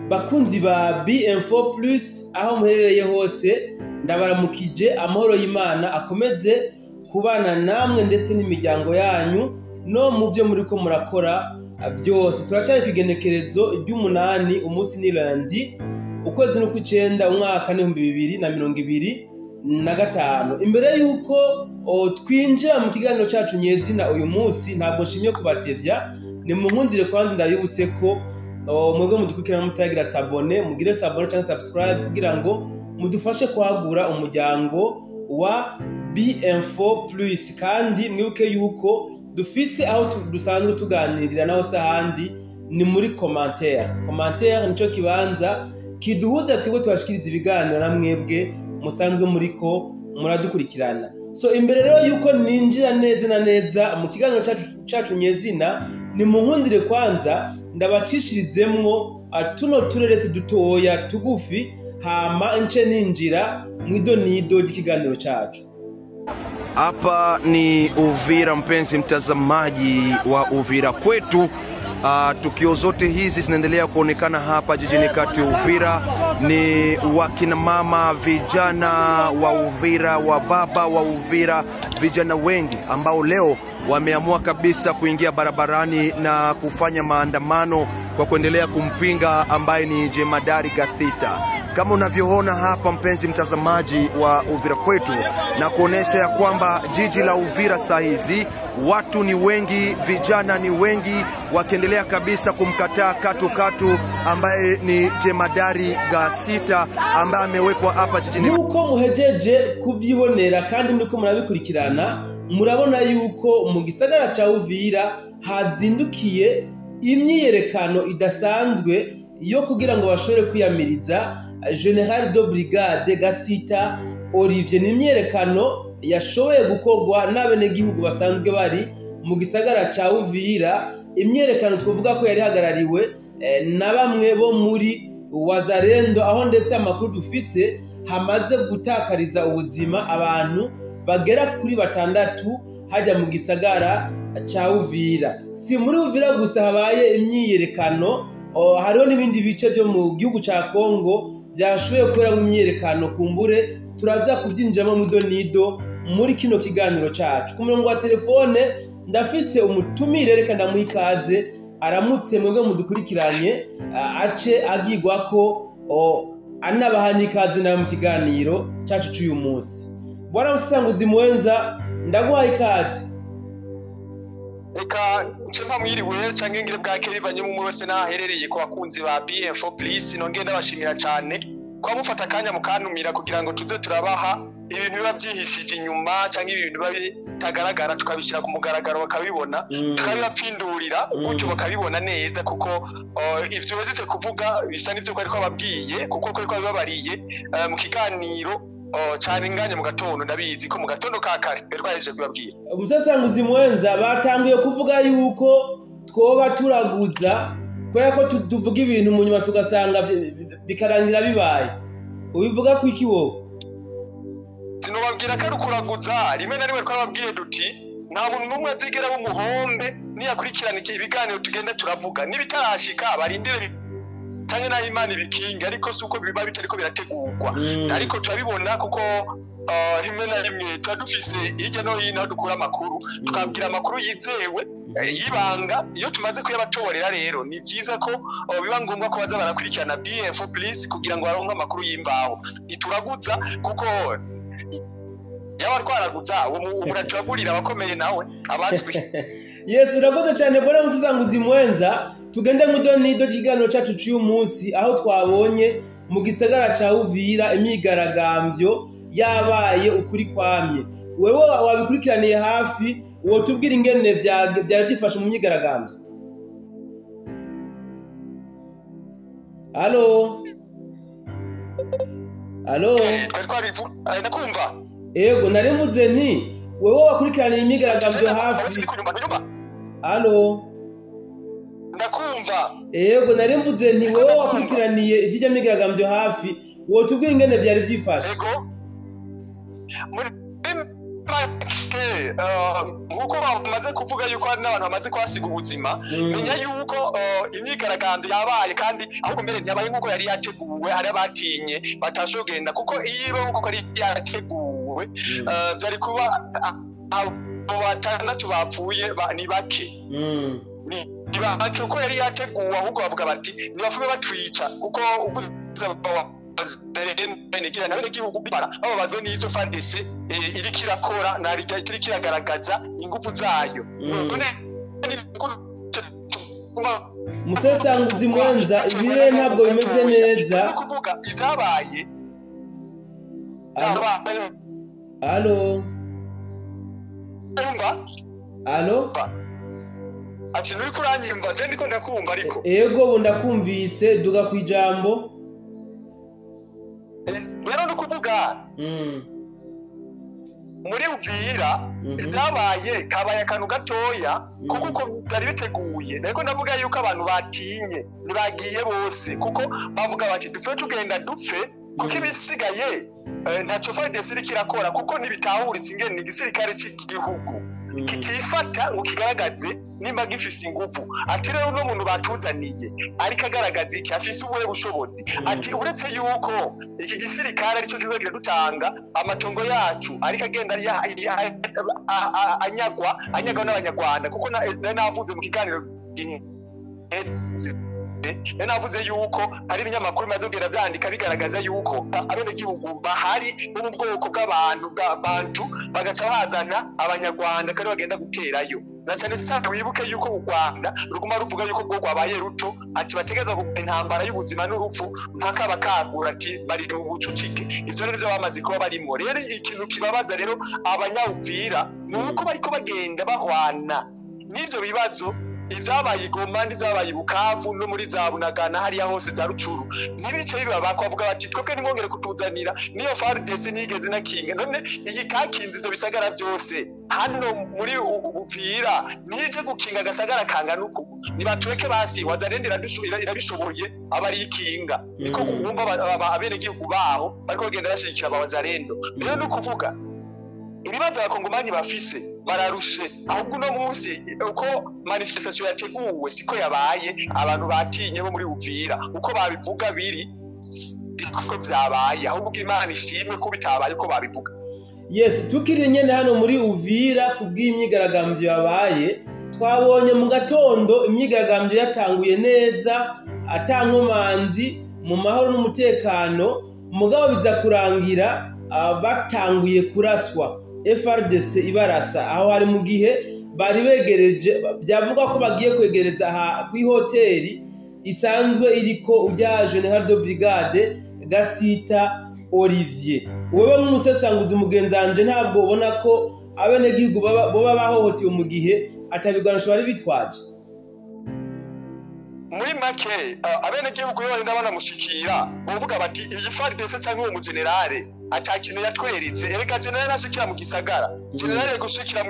Bakunzi ba BM4 Plus, aho muherereye hose, ndabaramukije. Amahoro y'Imana akomeze kubana namwe ndetse n'imiryango yanyu no mu byo muriko murakora byose. Turacyari ku igenekerezo ry'umunani, umunsi ni lundi, ukwezi n'ukw'icenda, umwaka n'2025. Imbere y'uko twinjira mu kiganiro cacu nyezina uyu munsi, ntabwo nshimye kubatevya. Ni mu nkundire kwanza ndabibutse ko mwebwe mudukurikirana mutagira s'abonner, mugire s'abonner cyangwa subscribe kugira ngo mudufashe kwagura umuryango wa BM4 Plus. Kandi mwibuke yuko dufise aho dusanzwe tuganirira naho sahandi ni muri commentaire. Commentaire nico kibanza kiduhuza twebwe tubashikiriza ibiganiro na mwebwe musanzwe muriko muradukurikirana. So imbere rero yuko ninjira neza na neza mu kiganiro cacu nyezina, ni mu nkundire kwanza ndabacishirizemwo tuno tureresi dutoya tugufi, hama nce ninjira mwidonido ry'ikiganiro cacu. Hapa ni Uvira, mpenzi mtazamaji wa Uvira Kwetu. Tukio zote hizi zinaendelea kuonekana hapa jijini kati Uvira. Ni wakina mama, vijana wa Uvira, wa baba wa Uvira, vijana wengi ambao leo wameamua kabisa kuingia barabarani na kufanya maandamano kwa kuendelea kumpinga ambaye ni Jemadari Gathita. Kama unavyoona hapa, mpenzi mtazamaji wa Uvira Kwetu, na kuonesha ya kwamba jiji la Uvira saa hizi watu ni wengi, vijana ni wengi, wakiendelea kabisa kumkataa katu katu ambaye ni Jemadari Gasita ambaye amewekwa hapa jijini. Nuko muhejeje kuvyibonera kandi muriko murabikurikirana, murabona yuko mu gisagara ca Uvira hazindukiye imyiyerekano idasanzwe yo kugira ngo bashobore kwiyamiriza General de Brigade Gasita Olivier. Ni imyiyerekano yashoboye gukorwa n'abenegihugu basanzwe bari mu gisagara ca Uvira, imyiyerekano twavuga ko yari hagarariwe na bamwe bo muri Wazalendo, aho ndetse amakuru dufise hamaze gutakariza ubuzima abantu bagera kuri 6 hajya mu gisagara ca Uvira. Si muri Uvira gusa habaye imyiyerekano, hariho n'ibindi bice byo mu gihugu ca Kongo byashoboye kubera imyiyerekano. Kumbure turaza kubyinjiramo mudonido muri kino kiganiro cacu. Ku murongo wa telefone ndafise umutumire, reka ndamuha ikaze aramutse mwebwe mudukurikiranye, ace agirwa ko anabaha n'ikaze nawe mu kiganiro cacu c'uyu munsi. Bwana Musanguzi Mwenza, ndaguha ikaze. Reka nce mpamwiriwe canke ngire bwake bivanye mu wese naherereye ku bakunzi ba BM4 Plus. Nongeye ndabashimira cyane kwa mufata akanya mukantumira kugira ngo tuze turabaha ibintu biba vyihishije inyuma canke ibintu biba bitagaragara, tukabishyira ku mugaragaro bakabibona, tukabibapfindurira gutyo bakabibona neza, kuko ivyo bazize kuvuga bisa n'ivyo kwari kwababwiye, kuko kwari kwabibabariye mu kiganiro cyane nganye mu gatondo. Ndabizi ko mu gatondo ka kare twahejeje kubabwira. Umusasanguzi Mwenza, batanguye kuvuga yuko twoba turaguza kubera ko tuvuga ibintu mu nyuma tugasanga bikarangira bibaye. Ubivuga ku iki wowe? Sinobabwira ko ari ukuraguza. Rimwe na rimwe twababwiye duti nta muntu n'umwe azigera w'umuhombe niyakurikirana ibiganiro tugenda turavuga, n'ibitarashika barindire tange naho Imana ibikinga, ariko si uko biba bitariko birategurwa. Ariko turabibona kuko rimwe na rimwe tuba dufise hirya no hino aho dukura amakuru, tukabwira amakuru yizewe y'ibanga. Iyo tumaze kuyabatorera rero ni vyiza ko biba ngombwa ko baza barakurikirana BM4 Plus kugira ngo baronke amakuru y'imvaho. Ntituraguza kuko yaba twaraguza ubu abakomeye nawe abazwi. Yes, urakoze cyane bwana Musanguzi Mwenza. Tugende mudonido kiganiro cacu cy'uyu munsi, aho twabonye mu gisagara ca Uvira imyigaragambyo yabaye ukuri kwamye. Wewe wabikurikiraniye hafi, wotubwira ingene byari byifashe mu myigaragambyo? Allo? Allo? Ndakumva. Ego, nari mvuze nti wewe wakurikiraniye imyigaragambyo hafi. Allo? Ndakumva. Ego, nari mvuze nti wewe wakurikiraniye ivy'ijya myigaragambyo hafi, wotubwira ingene byari byifashe? Ego. Muri make Ofete, nkuko bamaze kuvuga yuko hari n'abantu bamaze kuhasiga ubuzima, menya yuko imyigaragambyo yabaye, kandi ahubwo mbere ntiyabaye nkuko yari yateguwe. Hari abatinye batashoboye kugenda, kuko iyo iba nkuko yari yateguwe, vyari kuba abo batandatu bapfuye ni bake. Ni bake uko yari yateguwe. Ahubwo bavuga bati nibafume batwica, kuko uvuze abenegihugu bababazwe n'ivyo FARDC iriko irakora, narirya iriko iragaragaza ingufu zayo. None Musesanguzi Mwenza, ibirere ntabwo bimeze neza. Ni kuvuga ivyabaye Allo? vyabaye. Allo? Umva. Allo? Ati nuriko uranyumva? Je ndiko ndakumva ariko. Ego, ubu ndakumvise, duga ku ijambo. Rero ni ukuvuga muri Uvira ibyabaye kabaye akantu gatoya, kuko uko byari biteguye, ariko ndavuga yuko abantu batinye, ntibagiye bose, kuko bavuga bati dupfe tugenda dupfe, kuko ibisigaye ntacyo FARDC iriko irakora, kuko ntibitahuritse ingene igisirikare cy'igihugu kitifata ngo kigaragaze nimba gifise ingufu. Ati rero uno muntu batuzaniye ariko agaragaza iki? Afise ubuhe bushobozi? Ati uretse yuko iki gisirikare aricyo kiriko kiradutanga amatongo yacu, ariko agenda anyagwa n'Abanyarwanda, kuko navuze mu kiganiro giheze, navuze yuko hari ibinyamakuru bimaze kugenda vyandika bigaragaza yuko abenegihugu bahari bo mu bwoko bw'abantu bw'abantu bagaca bazana Abanyarwanda kandi bagenda guterayo. Na cyane cyane wibuke yuko u Rwanda ruguma ruvuga yuko bwo rwabaye ruto, ati bategeza kugura intambara y'ubuzima n'urupfu mpaka bakagura, ati bari mu bucucike. Ivyo rero nivyo bamaze kuba barimwo. Rero ikintu kibabaza rero Abanyawuvira ni uko bariko bagenda bahwana n'ivyo bibazo, ivyabaye i Goma n'ivyabaye i Bukavu no muri za Bunagana, hariya hose za Rucuru, ntibice biba bavuga bati twebwe ntimwongere kutuzanira niyo FARDC nigeze nakinga. None iyi kakinze ivyo bisagara vyose hano muri Uvira, nije gukinga agasagara kangana uku? Nibatureke basi, Wazalendo irabishoboye, aba ari ikinga. Niko kumva abenegihugu baho bariko bagenda bashigikira aba Wazalendo. Rero ni ukuvuga ibibazo Abakongomani bafise, bararushe. Ahubwo uno munsi uko manifestation yateguwe siko yabaye. Abantu batinye bo muri Uvira, uko babivuga biri siko vyabaye. Ahubwo Imana ishimwe ko bitabaye uko babivuga. Yes, tukiri nyene hano muri Uvira, kubw'imyigaragambyo yabaye, twabonye mu gatondo imyigaragambyo yatanguye neza ata nkomanzi, mu mahoro n'umutekano, mugabo biza kurangira batanguye kuraswa, FARDC ibarasa. Aho hari mu gihe bari begereje, byavugwa ko bagiye kwegereza aha kw'ihoteli isanzwe iriko urya General de Brigade Gasita Olivier. Wewe nk'umusesanguzi mugenzanje, ntabwo ubona ko abenegihugu boba bahohotewe mu gihe atabigwanisho bari bitwaje? Muri make, abenegihugu iyo barinda banamushikira bovuga bati iyi FARDC cyangwa uwo mugenerale ata kintu yatweretse. Erega generale ashikira mu gisagara, generale gushikira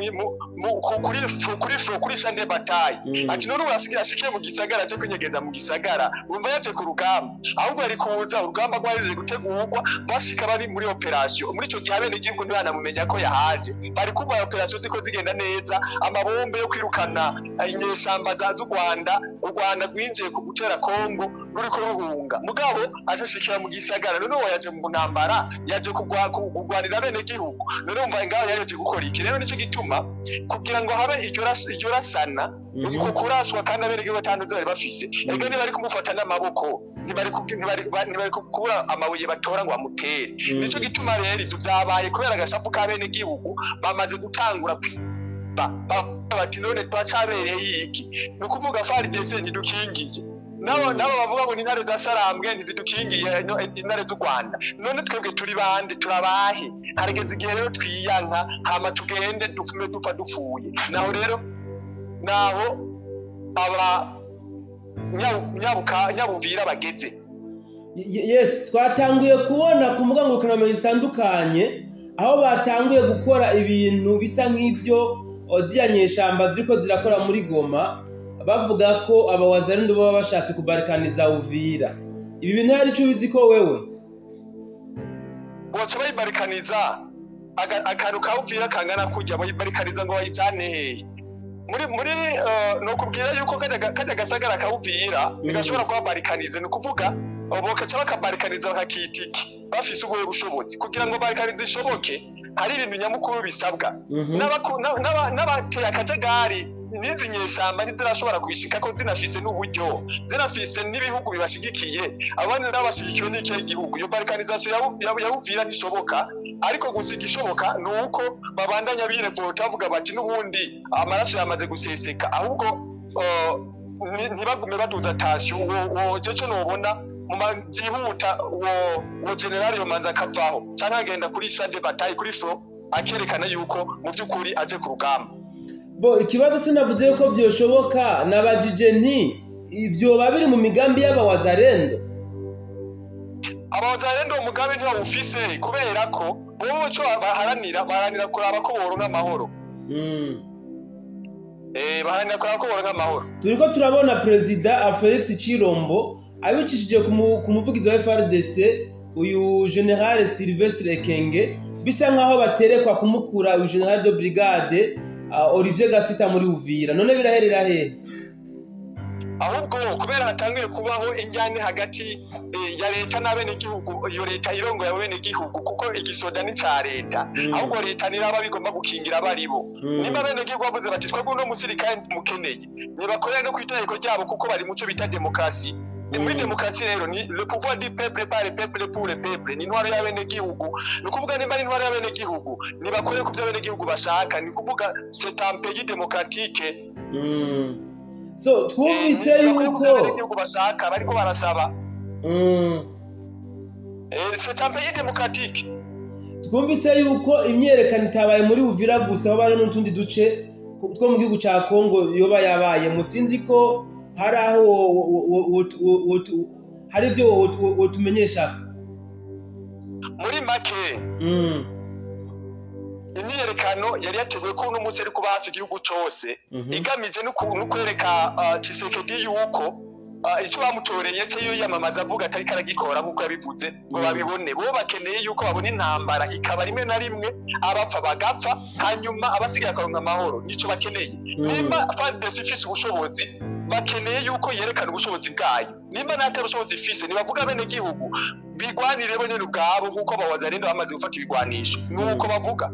kuri champ de bataille. Ati none urasigira ashikiye mu gisagara cyo kwinyegeza mu gisagara, urumva yaje ku rugamba? Ahubwo yari kuza urugamba rwahejeje gutegurwa, bashika bari muri operation. Muri ico gihe abenegihugu ntibanamumenya ko yahaje, bari kumva operation ziko zigenda neza, amabombe yo kwirukana inyeshamba z'u Rwanda, u Rwanda rwinjiye ku gutera Kongo ruriko ruhunga, mugabo ashashikira mu gisagara. None uwo yaje mu ntambara, yaje kugwanira abenegihugu? None umva ngaho yaje gukora iki? Rero nico gituma kugira ngo habe iryo rasana, uko kuraswa, kandi abenegihugu batanduze bari bafise. Ega ntibari kumufata n'amaboko, ntibari kubura amabuye batora ngo bamutere. Nico gituma rero ivyo vyabaye kubera agashavu k'abenegihugu bamaze gutangura bati none twacabereye iki? Ni ukuvuga FARDC ntidukingiye, nabo bavuga ngo ni intare za Sarambwe ntizidukingiye, intare z'u Rwanda. None twebwe turi bande? Turabahe? Harageze igihe rero twiyanka, hama tugende dufume dupfa dupfuye. Naho rero naho aba Nyabuvira bageze. Yes, twatanguye kubona ku mbuga ngurukanabumenyi zitandukanye aho batanguye gukora ibintu bisa nk'ibyo ziriya nyeshamba ziriko zirakora muri Goma, bavuga ko aba Wazalendo baba bashatse kubarikaniza Uvira. Ibi bintu hari ico ubizi ko wewe? Boca bayibarikaniza. Akantu ka Uvira kangana kujya barikariza ngo bayijane hehe? Muri no kubwira yuko kajya gasagara ka Uvira ntigashobora kuba balkanize. Ni ukuvuga bokaca bakabalkaniza bakakita iki? Bafise ubuhe bushobozi kugira ngo balkanize ishoboke? Hari ibintu nyamukuru bisabwa. N'abateye akajagari n'izi nyeshamba ntizirashobora kubishika ko zinafise n'uburyo, zinafise n'ibihugu bibashigikiye. Abandi nabo bashigikiwe n'ikihe gihugu? Iyo balkanisation ya Uvira ntishoboka, ariko gusa igishoboka ni uko babandanya birevota, bavuga bati n'ubundi amaraso yamaze guseseka, ahubwo ntibagume baduza tension. Uwo jeco nobona mu byihuta, uwo general yomanza akavaho canke agenda kuri champ de bataille, kuri front, akerekana yuko mu by'ukuri aje ku rugamba. Bo ikibazo, sinavuze yuko vyoshoboka, nabajije nti ivyo biri mu migambi y'abawazarendo. Abawazarendo uwo mugambi ntibawufise, kubera ko bo ico baharanira, baharanira kuraba ko boronka amahoro. Baharanira kuraba ko boronka amahoro. Turiko turabona Perezida Felix Chirombo abicishije ku muvugizi wa FARDC, uyu General Sylvestre Ekenge, bisa nkaho baterekwa kumukura uyu General de Brigade Olivier Gasita muri Uvira. None biraherera hehe? Ahubwo kubera hatanguye kubaho injyane hagati ya leta n'abenegihugu, iyo leta irongoye abenegihugu, kuko igisoda ni ca leta. Ahubwo leta niraba bigomba gukingira abaribo. Nimba abenegihugu bavuze bati twebwe uno musirikare mukeneye, nibakorere no kw'itegeko ryabo, kuko bari muco bita demokarasi. Muri demokarasi rero ni le pouvoir du peuple, par le peuple, pour le peuple, ni intwaro y'abenegihugu. Ni ukuvuga nimba ari intwaro y'abenegihugu, nibakore ku byo abenegihugu bashaka. Ni ukuvuga c'est un pays démocratique. So twumvise Nibakore ku yuko byo abenegihugu bashaka, bariko barasaba. C'est un pays démocratique. Twumvise yuko imyerekano itabaye muri Uvira gusa, aho bari n'utundi duce two mu gihugu ca Kongo yoba yabaye. Musinzi ko hari aho hari ibyo wotumenyesha? Muri make, imyiyerekano yari yateguwe ko uno munsi ari kuba hafi igihugu cose, igamije no kwereka Tshisekedi yuko ico bamutoreye ce yiyamamaza avuga atari karagikora nk'uko yabivuze, ngo babibone. Bo bakeneye yuko babona intambara ikaba rimwe na rimwe, abapfa bagapfa, hanyuma abasigaye bakaronka amahoro. Nico bakeneye. Nimba FARDC ifise ubushobozi, bakeneye yuko yerekana ubushobozi bwayo. Nimba nta bushobozi ifise, nibavuga bene gihugu bigwanire bo nyene ubwabo, nk'uko abawazalendo bamaze gufata ibigwanisho, nuko bavuga.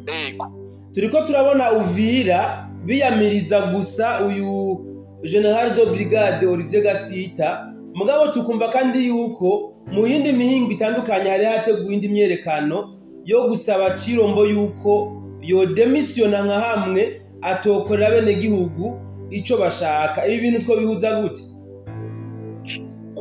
Ego. Turiko turabona Uvira biyamiriza gusa uyu General de Brigade Olivier Gasita, mugabo tukumva kandi yuko mu yindi mihingo itandukanye hari hateguwe indi myerekano yo gusaba Chirombo yuko yo demisiyona nka hamwe atokorera bene gihugu ico bashaka. Ibi bintu two bihuza gute?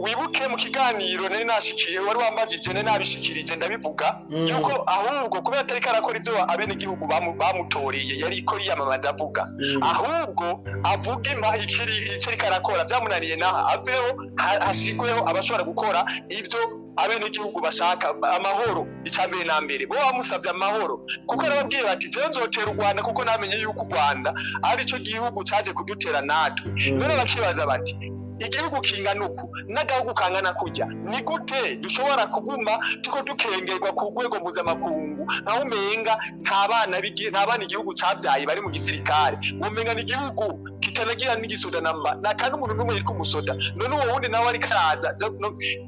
Wibuke mu kiganiro nari nashikiye, wari wambajije, nari nabishikirije, ndabivuga yuko ahubwo kubera atari karakora ivyo abenegihugu bamutoreye, yariko yiyamamaza avuga, ahubwo avuga impa ikiri icyo ariko arakora byamunaniye, naha aveho, hashigweho abashobora gukora ivyo abenegihugu bashaka, amahoro icya mbere na mbere. Bo bamusavye amahoro, kuko arababwiye bati jewe nzotera u Rwanda, kuko namenye yuko u Rwanda arico gihugu caje kudutera natwe. None bakibaza bati igihugu kingana uku n'agahugu kangana kurya, ni gute dushobora kuguma tuko dukengerwa ku rwego mpuzamakungu, nkaho umenga nta bana igihugu cavyaye bari mu gisirikare? Womenga ni igihugu kitanagira n'igisoda namba, nta n'umuntu n'umwe yitwa umusoda. None uwo wundi nawe ariko araza,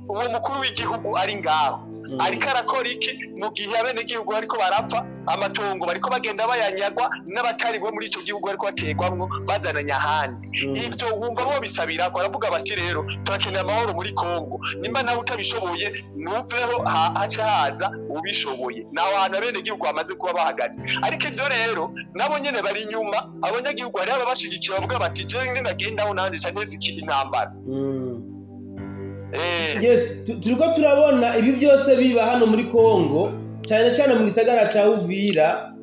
uwo mukuru w'igihugu ari ngaho, ariko arakora iki mu gihe abenegihugu bariko barapfa, amatongo bariko bagenda bayanyagwa, n'abatari bo muri ico gihugu bariko baterwamwo bazananya ahandi? Ivyo wumva bo bisabira ko baravuga bati rero turakeneye amahoro muri Kongo, nimba nawe utabishoboye nuveho, hace haza ubishoboye. Naho hantu abenegihugu bamaze kuba bahagaze. Ariko ivyo rero nabo nyene bari inyuma, abanyagihugu hariho ababashigikiye bavuga bati jewe ninagendaho nanje ca nteza intambara. Yes, turiko turabona ibi byose biba hano muri Kongo, cyane cyane mu gisagara ca Uvira.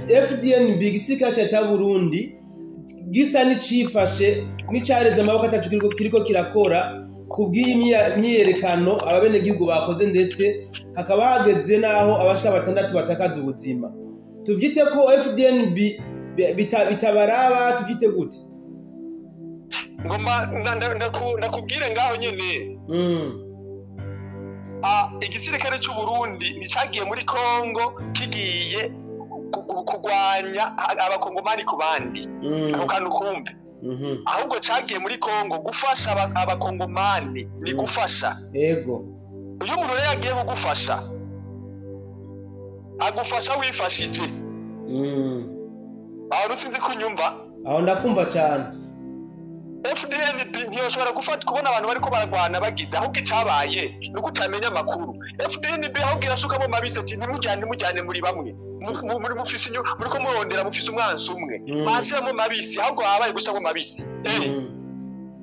FDNB, igisirikare ca Burundi, gisa n'icifashe n'icareze amaboko, atacu kiriko kirakora kubw'iyi myiyerekano ababenegihugu bakoze, ndetse hakaba hageze n'aho abashika batandatu batakaza ubuzima. Tuvyite ko FDNB bitabaraba? Tuvyite gute? Ngomba ndakubwire ngaho nyene. Igisirikare cy'u Burundi nticagiye muri Kongo kigiye kugwanya abakongomani ku bandi. Ako kantu kumve. Ahubwo cagiye muri Kongo gufasha abakongomani, ni gufasha. Iyo umuntu rero yagiye kugufasha, agufasha wifashije. Aho sinzi kunyumva. Aho ndakumva cyane. FDNB ntiyoshobora gufata kubona abantu bariko baragwana bagize, ahubwo icabaye nuko utamenya amakuru. FDNB ahubwo irasukamo mabisi ati ntimujyane, ntimujyane, muri bamwe muri mufise muriko murondera, mufise umwansi umwe. Bashiramo mabisi, ahubwo habaye gushiramo mabisi.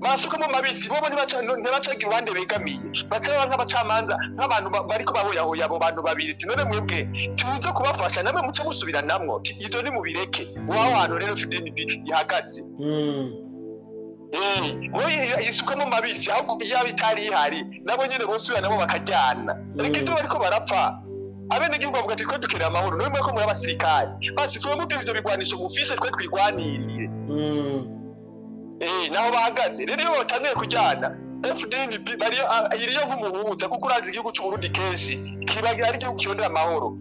Basukamo mabisi, bobo ntibacaga iruhande begamiye, baca baba nk'abacamanza, nk'abantu bariko bahoyahoya abo bantu babiri, ati none mwebwe tuze kubafasha, namwe muce musubiranamwo. Ati ivyo nimubireke. Waho hantu rero FDNB ihagaze. Wowe isukamo mabisi, ahubwo iyaba itari ihari nabo nyene bosubira nabo bakajyana. Ariko ivyo bariko barapfa, abenegihugu bavuga ati twe dukeneye amahoro, none mwe ko muri abasirikare, basi twe mubwire ivyo bigwanisho mufise, twe twigwanirire. Naho bahagaze rero, iyo batangiye kujyana, FDNB bariyo iriyo nk'umuhuza, kuko urazi igihugu c'u Burundi kenshi kiba ari igihugu kirondera amahoro.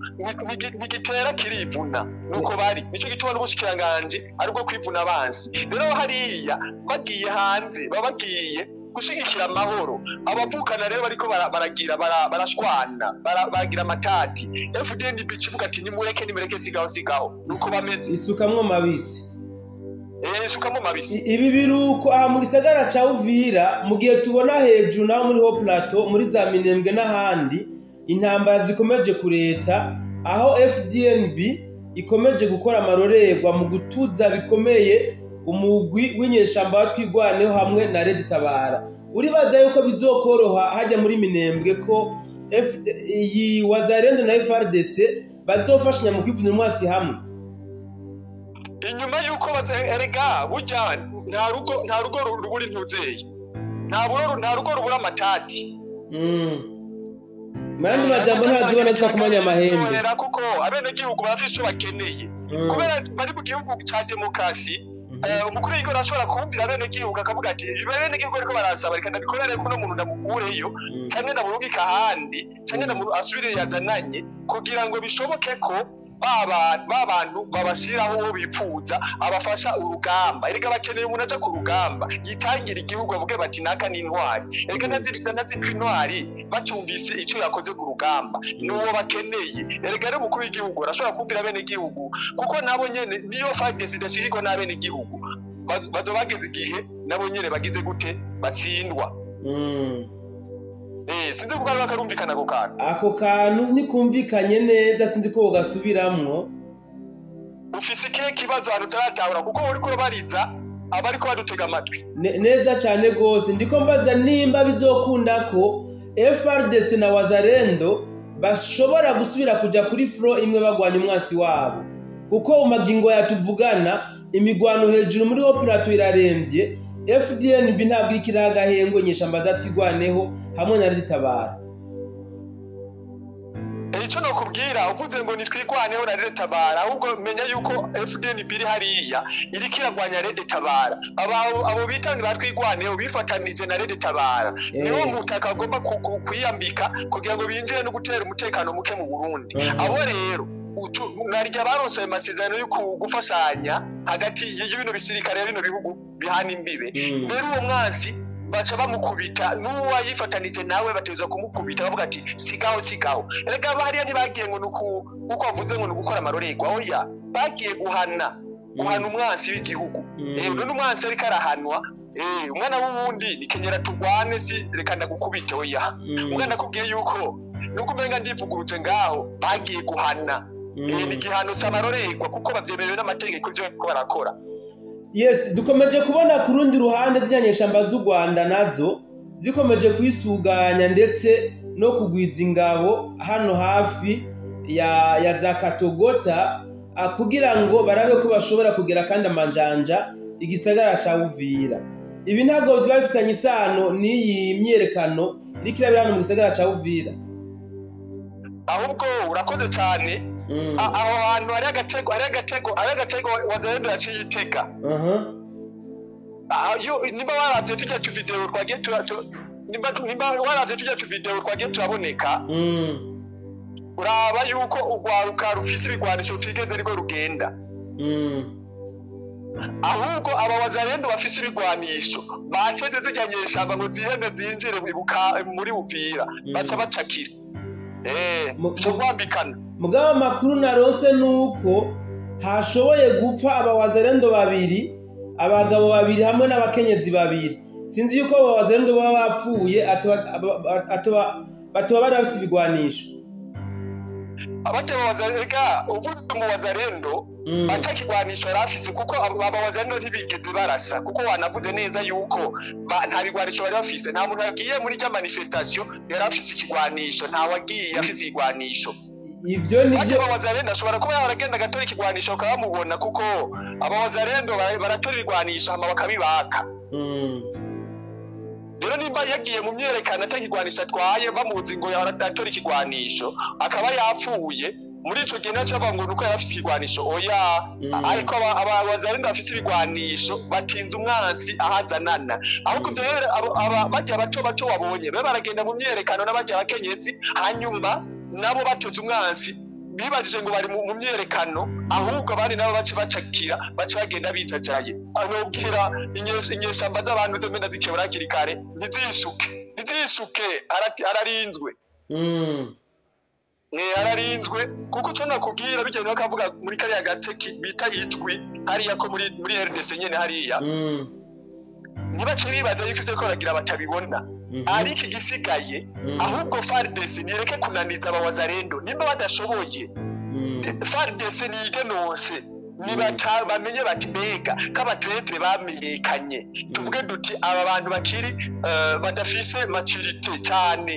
Ntigitera kirivuna, nuko bari nico gituma n'ubushikiranganji ari bwo kwivuna abansi. Rero hariya bagiye hanze, baba bagiye gushigikira amahoro. Abavukana rero bariko baragira barashwana, baragira amatati, FDNB kivuga ati nimureke, nimureke, sigaho, sigaho, nuko bameze. Isukamwo mabisi. Isukamo mabisi. Ibi biruko aha mu gisagara ca Uvira, mu gihe tubona hejuru naho muri Haut Plateau, muri za Minembwe n'ahandi, intambara zikomeje kureta, aho FDNB ikomeje gukora amarorerwa mu gutuza bikomeye umugwi w'inyeshamba wa Twigwaneho hamwe na Red Tabara. Uribaza yuko bizokoroha hajya muri Minembwe ko iyi Wazalendo na FARDC bazofashanya mu kwivuna umwasi hamwe? Inyuma yuko erega burya nta rugo rubura intuzeye, nta rugo rubura amatati. Mu yandi majambo, ntazibona ziva kumanya amahembe. Zorera, kuko abenegihugu barafise ico bakeneye. Kubera bari mu gihugu ca demokarasi, umukuru w'igihugu arashobora kumvira abenegihugu, akavuga ati ibi abenegihugu bariko barasaba, reka ndabikorere kuno muntu ndamukureyo, canke ndamurungika ahandi, canke asubire yazananye, kugira ngo bishoboke ko ba bantu babashiraho uwo bipfuza abafasha urugamba. Erega bakeneye umuntu aja ku rugamba yitangira igihugu, bavuge bati naka ni intwari. Erega ntazitwa intwari batumvise ico yakoze ku rugamba. N'uwo bakeneye. Erega rero umukuru w'igihugu arashobora kumvira bene igihugu, kuko nabo nyene niyo FARDC idashigikwa n'abene igihugu, bazoba bageze igihe nabo nyene bagize gute, batsindwa. Sinzi kuko bakarumvikana ako kantu. Ako kantu ntikumvikanye neza, sinzi ko wogasubiramwo. Ufise ikihe kibazo ahantu utaratahura, kuko uriko urabariza abariko badutega amatwi? Neza cane gose. Ndiko mbaza nimba bizokunda ko FRDC na Wazalendo bashobora gusubira kuja kuri front imwe bagwanya umwansi wabo, kuko mu magingo yatuvugana imigwano hejuru muri Haut Plateau iraremvye. FDNB ntabwo iriko iraha agahengwe inyeshamba za Twigwaneho hamwe na Red Tabara. Ico nokubwira, uvuze ngo nitwigwaneho na Red Tabara, ahubwo menya yuko FDNB iri hariya iriko iragwanya Red Tabara. Abo bita ngo batwigwaneho bifatanije na Red Tabara, niwo mutaka agomba kwiyambika kugira ngo binjire no gutera umutekano muke mu Burundi. Abo rero narya baronse ayo masezerano yo gufashanya hagati y'ibino bisirikare ya bino bihugu bihana imbibe. Rero uwo mwansi baca bamukubita, n'uwayifatanije nawe bateza kumukubita, bavuga ati sigaho, sigaho. Erega hariya ntibagiye ngo nuku uko bavuze ngo ni ugukora amarorerwa, oya, bagiye guhana umwansi w'igihugu. None umwansi ariko arahanwa, umwana w'uwundi ni kenyera tugwane, si reka ndagukubite, oya. Umwana akubwiye yuko nuko umenga ndivuguruje ngaho, bagiye guhana. Ni igihano si amarorerwa, kuko bavyemerewe n'amategeko ivyo bariko barakora. Yes, dukomeje kubona ku rundi ruhande ziriya nyeshamba z'u Rwanda nazo zikomeje kwisuganya ndetse no kugwiza ingabo hano hafi ya za Katogota, kugira ngo barabe ko bashobora kugera kandi amanjanja igisagara ca Uvira. Ibi ntabwo biba bifitanye isano n'iyi myerekano iriko irabera hano mu gisagara ca Uvira? Ahubwo urakoze cyane. Aho hantu hari agatego, hari agatego, hari agatego Wazalendo yaciye itega. Yo nimba waravye tujya tu video twagiye Nimba waravye tujya tuvideo twagiye turaboneka, uraba yuko urwaruka rufise ibigwanisho rutigeze riko rugenda. Ahubwo aba wazalendo bafise ibigwanisho bateze zirya nyeshamba ngo zihene zinjire muri Uvira, baca bacakira cyo kwambikana. Mugabo amakuru naronse nuko hashoboye gupfa abawazalendo babiri, abagabo babiri hamwe n'abakenyezi babiri. Sinzi yuko abo bawazalendo baba bapfuye batoba bari bafise ibigwanisho. Abatebawazalega uvuze mu wazalendo atakigwanisho yarafise, kuko abawazalendo ntibigeze barasa, kuko wanavuze neza yuko nta bigwanisho bari bafise. Nta muntu yagiye muri rya manifestation yari afise ikigwanisho, nta wagiye afise ikigwanisho. Ivyo nivyo abawazalendo ashobora kuba yaragenda agatora ikigwanisho bakabamubona, kuko abawazalendo baratora ibigwanisho hama bakabibaka. Rero nimba yagiye mu myerekano atakigwanisho atwaye, bamuzi ngo yaratora ikigwanisho akaba yapfuye, muri ico gihe naco bavuga ngo nuko yarafise ikigwanisho. Oya, ariko abawazalendo bafise ibigwanisho batinze umwansi ahazanana. Ahubwo ivyo rero barya bato bato wabonye be baragenda mu myerekano n'abarya abakenyezi, hanyuma nabo bateze umwansi bibajije ngo bari mu myerekano, ahubwo abandi nabo bace bacakira, bace bagenda bijajaye. Anobwira inyeshamba z'abantu zemena zikebura hakiri kare, ntizisuke, ararinzwe. Ararinzwe kuko cyo nakubwira bijyanye n'akavuga muri kariya gace bita Ijwi hariya ko muri RDC nyene hariya. Ntibace bibaza yuko ivyo koragira batabibona. Ariko igisigaye ahubwo FARDC nireke kunaniza abawazalendo nimba badashoboye. FARDC nigenose nibaca bamenye bati mbega k'abatretre bamenyekanye, tuvuge duti aba bantu bakiri badafise maturité cyane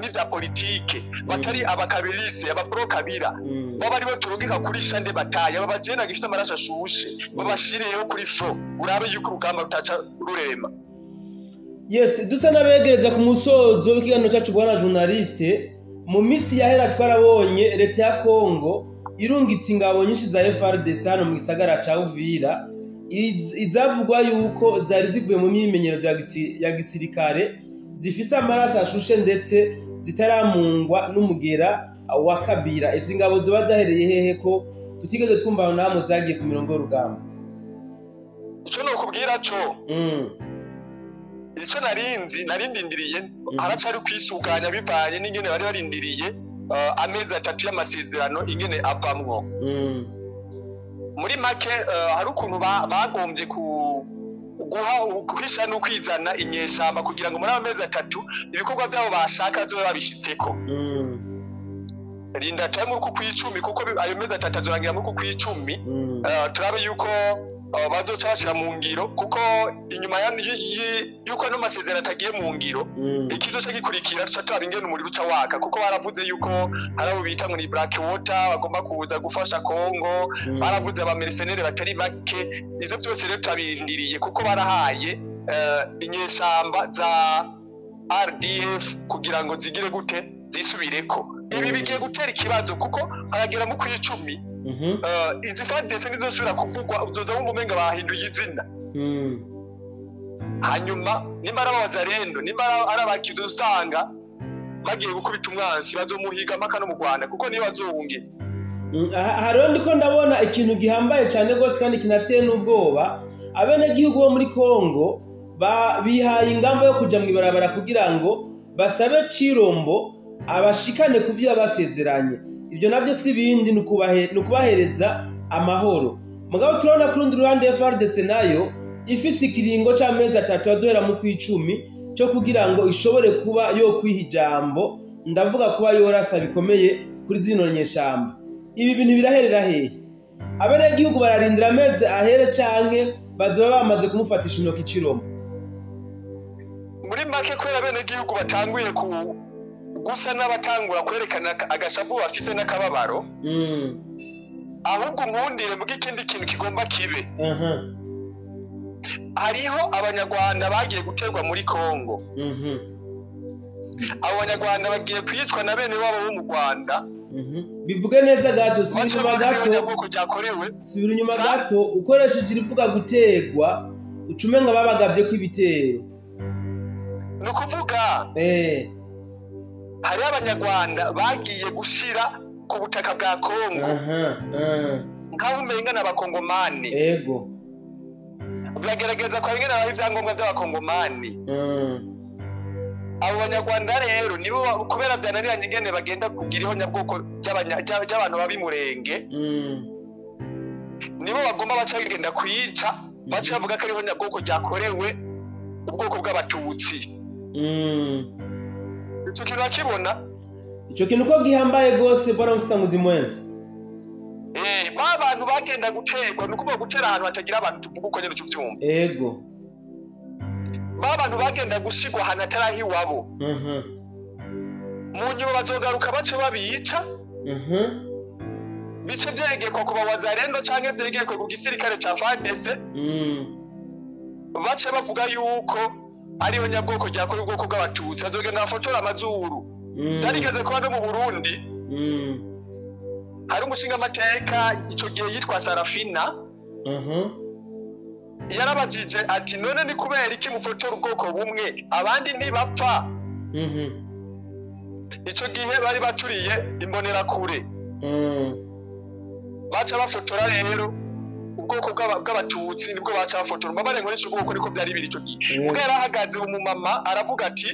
n'ivya politike, batari abakabilise abaprokabira, baba aribo turungika kuri shande bataye aba bajena gifise amaraso ashushe babashireyo kuri fro, urabe yuko urugamba rutaca rurema. Yes, dusa n'abegereza ku musozo w'ikiganiro cyacu bwana journaliste. Mu misi yahera twarabonye leta ya Kongo irungitse ingabo nyinshi za FARDC hano mu gisagara ca Uvira, izavugwa yuko zari zivuye mu myimenyerezo ya gisirikare, zifise amaraso ashushe ndetse zitaramungwa n'umugera wa Kabira. Izi ngabo ziba zahereye hehe ko tutigeze twumva namwe zagiye ku mirongo y'urugamba? Ico nokubwira co ico narinzi narindindiriye haracari kwisuganya bivanye n'ingene bari barindiriye amezi atatu y'amasezerano ingene avamwo. Muri make hari ukuntu bagombye guha guhisha no kwizana inyeshamba kugira ngo muri ayo mezi atatu ibikorwa byabo bashaka zo babishitseko. Rinda tayo muri ku 10, kuko ayo mezi atatu azorangira muri ku 10. Turabe yuko bazoca bashira mu ngiro, kuko inyuma yuko no masezerano atagiye mu ngiro, ikizo gikurikira tuca turaba ingene umuriro uca waka, kuko baravuze yuko hari abo bita ngo ni Black Water bagomba kuza gufasha Kongo, baravuze abamercenaires batari bake. Ivyo vyose rero turabirindiriye, kuko barahaye inyeshamba za RDF kugira ngo zigire gute zisubireko. Ibi bigiye gutera ikibazo kuko haragera mu 10 izi FARDC nizosubira kuvugwa, uzoza wumva umenga bahinduye izina. Hanyuma nimba ari abawazalendo, nimba ari abakidu, usanga bagiye gukubita umwansi bazomuhiga mpaka no mu Rwanda, kuko niyo bazohungira. Hariho ndiko ndabona ikintu gihambaye cyane rwose kandi kinateye n'ubwoba. Abenegihugu bo muri Kongo bihaye ingamba yo kuja mw'ibarabara kugira ngo basabe Cirombo abashikane ku vyo basezeranye. Ibyo navyo si bindi, ni ukubahereza amahoro. Mugabo turabona ku rundi ruhande FARDC nayo ifise ikiringo c'amezi atatu azohera mu kw'icumi cyo kugira ngo ishobore kuba yo kwiha ijambo, ndavuga kuba yorasa bikomeye kuri zino nyeshamba. Ibi bintu biraherera hehe? Abenegihugu bararindira amezi ahere canke bazoba bamaze kumufatisha intoki Cirombo? Muri make kubera abenegihugu batanguye ku gusa n'abatangura kwerekana agashavu bafise n'akababaro, ahubwo nkundire mvuge ikindi kintu kigomba kibe. Hariho abanyarwanda bagiye guterwa muri Kongo. Abo banyarwanda bagiye kwicwa na bene wabo bo mu Rwanda. Bivuge neza gato, subira inyuma gato, subira inyuma gato, ukoresheje irivuga gutegwa ucume nka babagavye ko ibitero. Ni ukuvuga hariho Abanyarwanda bagiye gushira ku butaka bwa Kongo nk'aho umenga n'Abakongomani. Bagerageza kwa bimwe nabaha ibyangombwa by'Abakongomani. Abo Banyarwanda rero nibo kubera vyananiranye ingene bagenda kugira ihonyabwoko ry'abantu b'Imurenge, nibo bagomba baca bagenda kwica, baca bavuga ko ari ihonyabwoko ryakorewe ubwoko bw'Abatutsi. Ico kintu urakibona? Ico kintu ko gihambaye gose, bwana Musanguzi mwenza. Ba bantu bagenda guterwa, ni ukuvuga gutera ahantu hatagira abantu, tuvuga uko nyene uvyumva. Ba bantu bagenda gushigwa ahantu hatari iwabo, mu nyuma bazogaruka bace babica, bice vyegekwa ku bawazarendo canke vyegekwe ku gisirikare ca FARDC, bace bavuga yuko ariyo nyabwoko ryakora ubwoko bw'Abatutsi. Azogenda bafotora amazuru. Vyarigeze kuba no mu Burundi. Hari umushingamateka ico gihe yitwa Sarafina, yarabajije ati: "None ni kubera iki mufotora ubwoko bumwe, abandi ntibapfa?" Ico gihe bari baturiye Imbonerakure, baca bafotora rero ubwoko bw'Abatutsi, nibwo baca bafotora. Mbabare nkoresha ubwoko, niko vyari biri ico gihe. Ubwo yarahagaze umumama aravuga ati: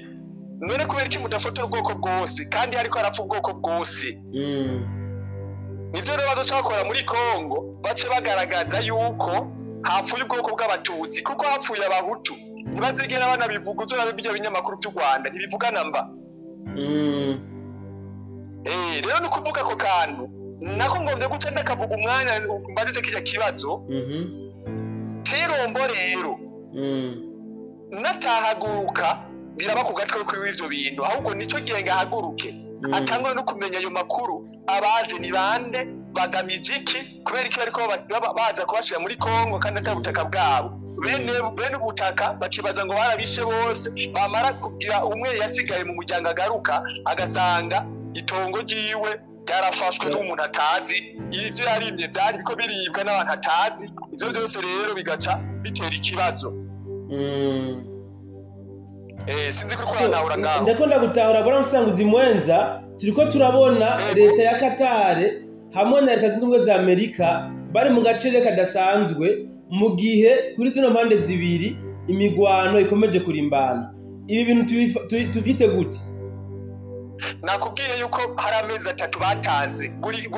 "None kubera iki mudafotora ubwoko bwose kandi hariko harapfa ubwoko bwose?" Nivyo rero bazoca bakora muri Kongo, bace bagaragaza yuko hapfuye ubwoko bw'Abatutsi kuko hapfuye Abahutu. Ntibazigera banabivuga. Uzorabe ibyo binyamakuru vy'u Rwanda, ntibivugana mba. Rero ni ukuvuga ako kantu nako ngomvye guca ndakavuga umwanya mbajije kirya kibazo. Cirombo rero natahaguruka biraba ku gatwe kwiwe ivyo bintu, ahubwo nico gihe ngahaguruke, atangure no kumenya ayo makuru: abaje ni bande, bagamije iki, kubera iki bariko baza kubashira muri Kongo kandi atari ubutaka bwabo? Bene ubutaka bakibaza ngo barabishe bose, bamara kugira umwe yasigaye mu muryango agaruka agasanga itongo ryiwe ryarafashwe n'umuntu atazi, ivyo yarimye vyari biko biribwa n'abantu atazi. Ivyo vyose rero bigaca bitera ikibazo. Sinzi ko So, urantahura ngaho. Ndakunda gutahura, bwana Musanguzi mwenza. Turiko turabona leta ya Qatar hamwe na Leta Zunze Ubumwe za Amerika bari mu gacere kadasanzwe, mu gihe kuri zino mpande zibiri imigwano ikomeje kurimbana. Ibi bintu tuvyite gute? Nakubwiye yuko hari amezi 3 batanze, buri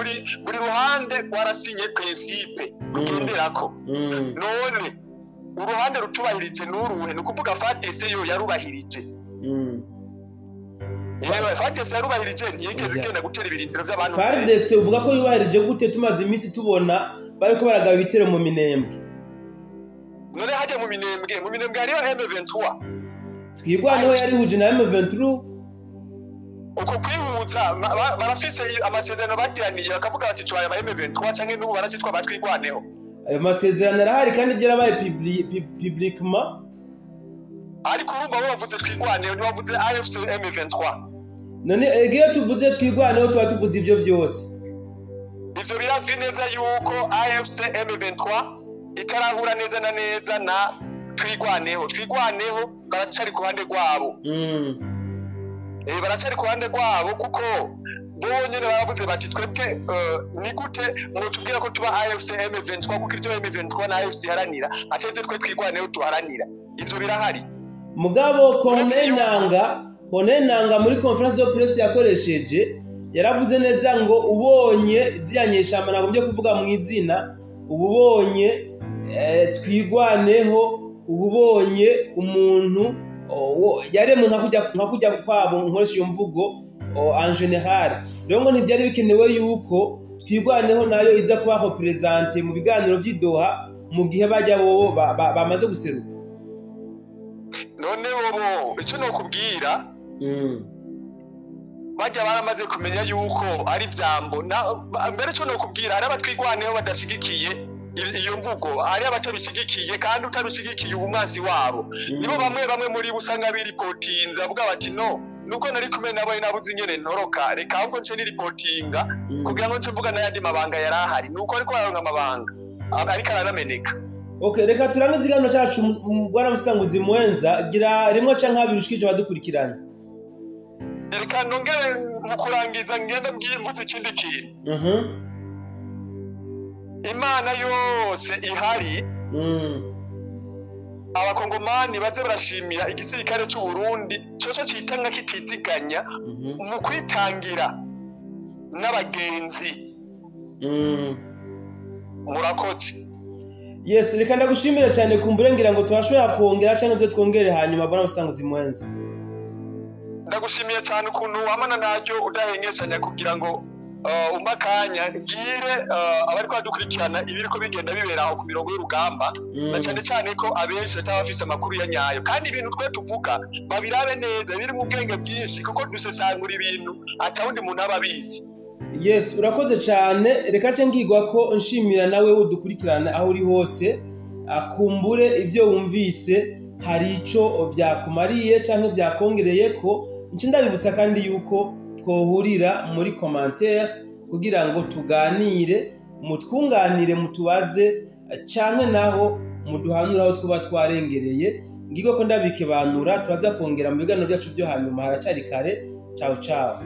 ruhande rwarasinye principe rugenderako. None uruhande rutubahirije n'uruhe? Ni ukuvuga FARDC yo yarubahirije. Yewe, FARDC yarubahirije, ntiyigeze igenda gutera ibirindiro by'abantu. FARDC uvuga ko yubahirije gute, tumaze iminsi tubona bariko baragaba ibitero mu Minembwe? None hajya mu Minembwe hariyo M23. Twigwaneho yarihuje na M23. Uko kwihuza barafise amasezerano bagiraniye, bakavuga bati tubaye aba M23, canke n'ubu baracitwa batwigwaneho. Ayo masezerano arahari kandi byarabaye publiquement. Ariko urumva bo bavuze Twigwaneho, ntibavuze AFC M23. None ega iyo tuvuze Twigwaneho tuba tuvuze ivyo vyose. Ivyo birazwi neza yuko AFC M23 itarahura neza na neza na Twigwaneho. Twigwaneho baracari ku ruhande rwabo. Baracari ku ruhande rwabo kuko bo nyene baravuze bati: "Twebwe ni gute mwotubwira ko tuba AFC M23, kuko ivyo M23 na AFC iharanira atari ivyo twe Twigwaneho tuharanira?" Ivyo birahari. Mugabo Corneille Nanga muri conférence de presse yakoresheje yaravuze neza ngo ubonye ziriya nyeshamba, nagombye kuvuga mu izina, uba ubonye Twigwaneho, uba ubonye umuntu yaremwe nka kujya kwabo, nkoresha iyo mvugo en général. Rero ngo ntibyari bikenewe yuko Twigwaneho nayo iza kuba représentée mu biganiro vy'i Doha mu gihe bajya bobo bamaze guseruka. None bobo icyo nokubwira, bajya baramaze kumenya yuko ari vyambo. Mbere icyo nokubwira, hari abatwigwaneho badashigikiye iyo mvugo, hari abatabishigikiye, kandi utabishigikiye ubu umwansi wabo. Nibo bamwe bamwe muri bo usanga biripotinze, bavuga bati: "No nuko nari kumwe nabo nabuze ingene ntoroka, reka ahubwo nce niripotinga kugira ngo nce mvuga n'ayandi mabanga yari ahari." Nuko ariko araronka amabanga ariko aranameneka. Okay, reka turangize ikiganiro cyacu. Bwana Musanguzi Mwenza, gira rimwe canke abiri ushikije abadukurikiranye. Reka nongere mu kurangiza ngende mvuze ikindi kintu. Imana yose ihari, abakongomani baze barashimira igisirikare c'u Burundi coco citanga kitiziganya mu kwitangira n'abagenzi. Murakoze. Yes, reka ndagushimira cyane. Kumbure ngira ngo turashobora kongera cyangwa se twongere hanyuma, bwana Musanguzi Mwenza. Ndagushimiye cyane ukuntu wamana naryo udahengeshanya kugira ngo umpe akanya ngire abariko badukurikirana ibiriko bigenda bibera aho ku mirongo y'urugamba, na cyane cyane ko abenshi bataba bafise amakuru ya nyayo, kandi ibintu twe tuvuga babirabe neza, biri mu bwenge bwinshi, kuko dusesangura ibintu atawundi muntu aba abizi. Yes, urakoze cyane. Reka nce ngigwa ko nshimira nawe udukurikirana aho uri hose. Akumbure ibyo wumvise hari ico byakumariye canke byakongereye ko. Nce ndabibutsa kandi yuko twohurira muri commentaire kugira ngo tuganire, mutwunganire, mutubaze canke naho muduhanure aho twuba twarengereye. Ngigwa ko ndabikebanura, turaza kongera mu biganiro byacu byo hanyuma, haracari kare. Ciao ciao.